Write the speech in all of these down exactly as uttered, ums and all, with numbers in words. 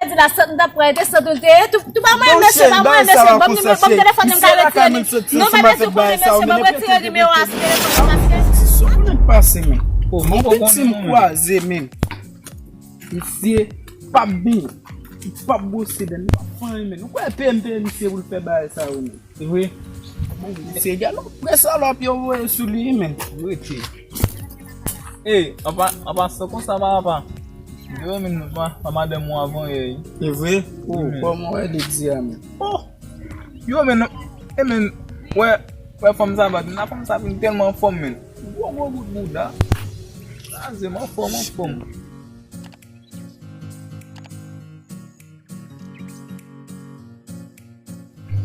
Di la sant m t ap pran, e te sant ou l te ye. Tou, tou pa mwen, mesye, pa mwen, mesye. Ban m nimewo, ban m telefòn nan, m ka retire li. Non, pa mete pou mwen, mesye, ban m retire nimewo a sou telefòn nan, paske. Se sou pou nèg pase, men. Bon, ti m kwaze, men. Misye p ap byen. Li p ap bwose dan, li p ap fè anyen, men. Ou kwè P M P misye pou l fè bagay sa yo, men? Se vre. Bon, se egal, non. Prè salòp yo voye sou li, men. Rete. Ey, apa, apa, se konsa, pa, apa. Yo, men, pa, pa madanm ou avan yè, wi. Se vre? Oh, men. Kòman w wè li di a, men? Oh! Yo, men, e, men, wè, wè, fanm sa bat, nan fanm sa vin tèlman anfòm, men. Gwo, gwo bout bouda. Sa, se m anfòm, anfòm.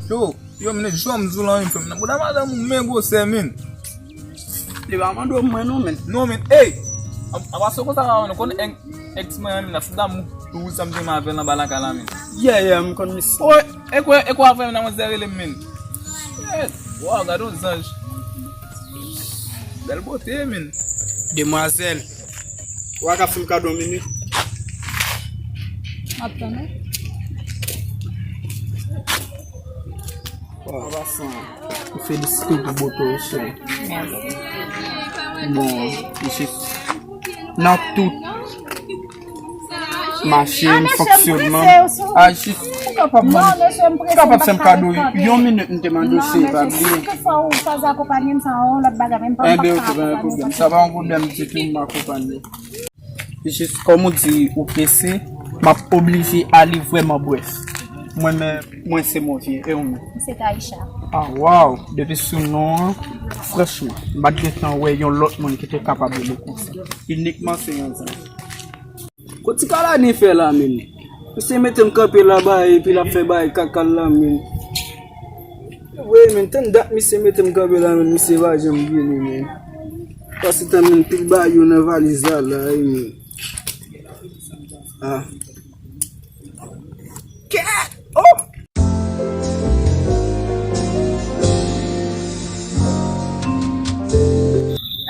Yo, yo, men, jan m di w la, men, fanm nan. Bouda madanm ou, men, gwosè, men. Li pa mande w mwen, non, men. Non, men, ey! An, an pase konsa, la, nou konn èg, èg ti mwen, men, la, se damou, tou, sa m te renmen avè l anba lakay la, men. Yeah, yeah, m konn misye. Oy, e kwè, e kwè avè m, nan mwen, zè rele m, men. Yes, wow, gade yon zanj. Bèl bote, men. Demwazèl. Ou pa ka fè m kado yon minit? M ap tann ou. An pasan, m felisite w pou bote w, cheri. Mèsi. Bon, jis nan tout machin, fonksyonman. A, jis, ou kapab, ou kapab fè m kado yon minit, m te mande w, cheri, pa bliye. Enben, ok, pa gen pwoblèm. Sa pa yon pwoblèm ditou, m akonpanye w. Jis kòm ou di ou prese, m ap oblije ale vrèman brèf. Mwen menm, mwen se Movie, e ou menm? M se Taïcha. Ah, waw! Depi sou non an, franchman, m pa t gentan wè yon lòt moun ki te kapab rele konsa. Inikman se yon zanj. Kot ti Kalani fè la, menm? Misye mete m kanpe la, bay, epi l ap fè bay kaka l la, menm. Wi, men, tann dat misye mete m kanpe la, men misye pa janm vini, men. Pase tan, men, pil bagay yo nan valiz la, la, wi, men. Ah. Kèt! Oh!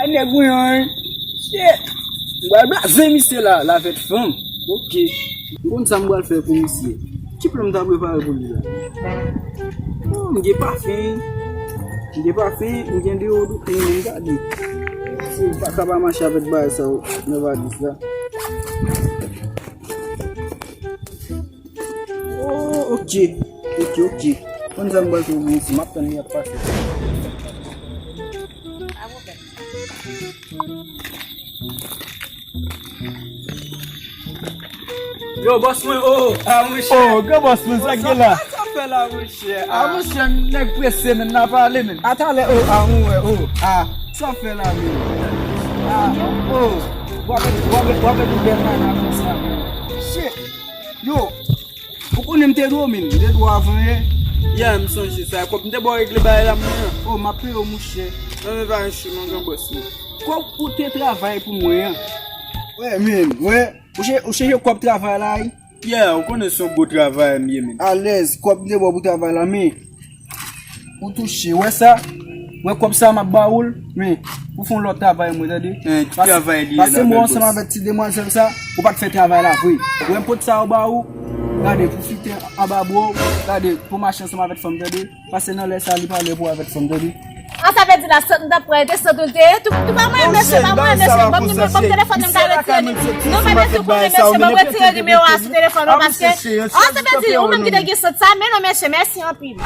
Ay, nèg, wi, an. Shit! M pral blaze misye la, lavèt fanm. Ok. M konn sa m pral fè pou misye. Ki plan m ta prepare pou li la? Oh, m gen pafen. M gen pafen, m gen deodorant, men gade. Si m pa ka pa mache avèk bagay sa yo nan valiz la. Oh, ok. Ok, ok. Konn sa m pral fè pou misye, m ap tann li ap pase. Yo, bòs mwen, oh, ah, monchè. Oh, gran bòs mwen, sa k gen la? Sa w fè la, monchè? Ah, monchè, nèg prese, men, n a pale, men. A talè, oh, ah, mwen wè, oh, ah, sa w fè la, men? Ah, oh, w ap, w ap, w ap, w ap bèl bagay la konsa, men. Shit. Yo, ou konnen m te dwe w, men, m te dwe w avan yè. Yeah, m sonje sa, kòb m te ba w regle bagay la, mwen an. Oh, m ap peye w, monchè. Non, men pa yon chou, non, gran bòs, men. Kòb ou te travay pou mwen an. Wè, men, wè. Ou che-, ou chèche kòb travay la, wi? Yeah, ou konnen se yon gwo travayè m ye, men. Alèz, kòb m te ba w pou travay la, men ou touche. Wè sa? Wè kòb sa m ap ba ou l, men ou fè yon lòt travay mwen, tande? Hein, ki travay li ye la, bèl bòs? Pase mwen ansanm avèk ti demwazèl sa, ou pa t fè travay la vre. Wè m pot sa yo ba ou, gade, pou fite anba bra w, gade, pou mache ansanm avèk fanm, tande? Pase nan lè sa li pale pou avèk fanm, tande? An, sa vle di la sant m t ap pran, e te sant ou l te ye? Tou, tou pa mwen, mesye, pa mwen, mesye. Ban m nimewo, ban m telefòn nan, m ka retire li. Non, men mesye, ou konnen, mesye, ban m retire nimewo a sou telefòn nan, paske, an, sa vle di ou menm ki te gen sant sa, men non, mesye, mèsi anpil.